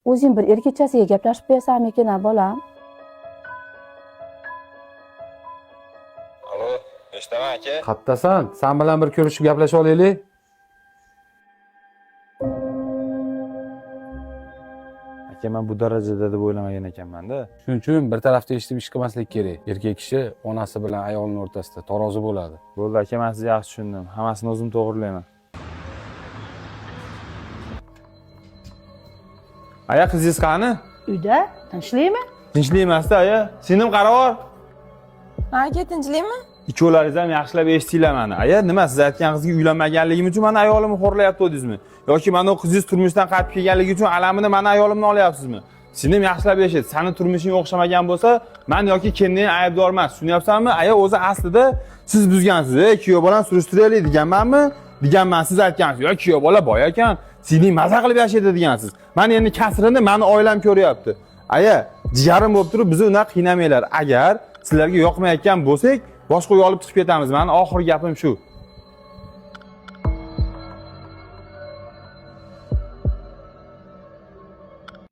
O'zing bir erkakchasiga gaplashib qo'yasanmikin, a bolam? Alo, eshitaman aka. Qattasan? San bilan bir ko'rishib gaplashib olaylik. Aka, men bu darajada deb o'ylamagan ekanman-da. Shuning uchun bir tarafda eshitib ish qilmaslik kerak. Erkak kishi onasi bilan ayolning o'rtasida tarozi bo'ladi. Bo'ldi aka, men sizni yaxshi tushundim. Hammasini o'zim to'g'rilayman. Aya, qizingiz qani? Uyda tinchlikmi? Tinchlik emasda, aya. Singlim, qaravor. Ha, aka, tinchlikmi? Ikkovlaringiz ham yaxshilab eshitinglar mani. Aya, nima siz aytgan qizga uylanmaganligim uchun mani ayolimni xo'rlayapti dedingizmi? Yoki mana u qizingiz turmushdan qaytib kelganligi uchun alamini mani ayolimni olyapsizmi? Singlim, yaxshilab eshit. Sani turmushing o'xshamagan bo'lsa, man yoki kending aybdor emas. Tushunyapsanmi? Aya, o'zi aslida siz buzgansiz. Ey, kuyov bolani surishtiraylik deganmanmi? Deganman, siz aytgansiz. Yo, kuyov bola boy ekan, singling maza qilib yashaydi degansiz. Mana endi kasrini mani oilam ko'ryapti. Aya, jigarim bo'lib turib bizni unaqa qiynamanglar. Agar sizlarga yoqmayotgan bo'lsak, boshqa uy olib chiqib ketamiz. Mani oxirgi gapim shu.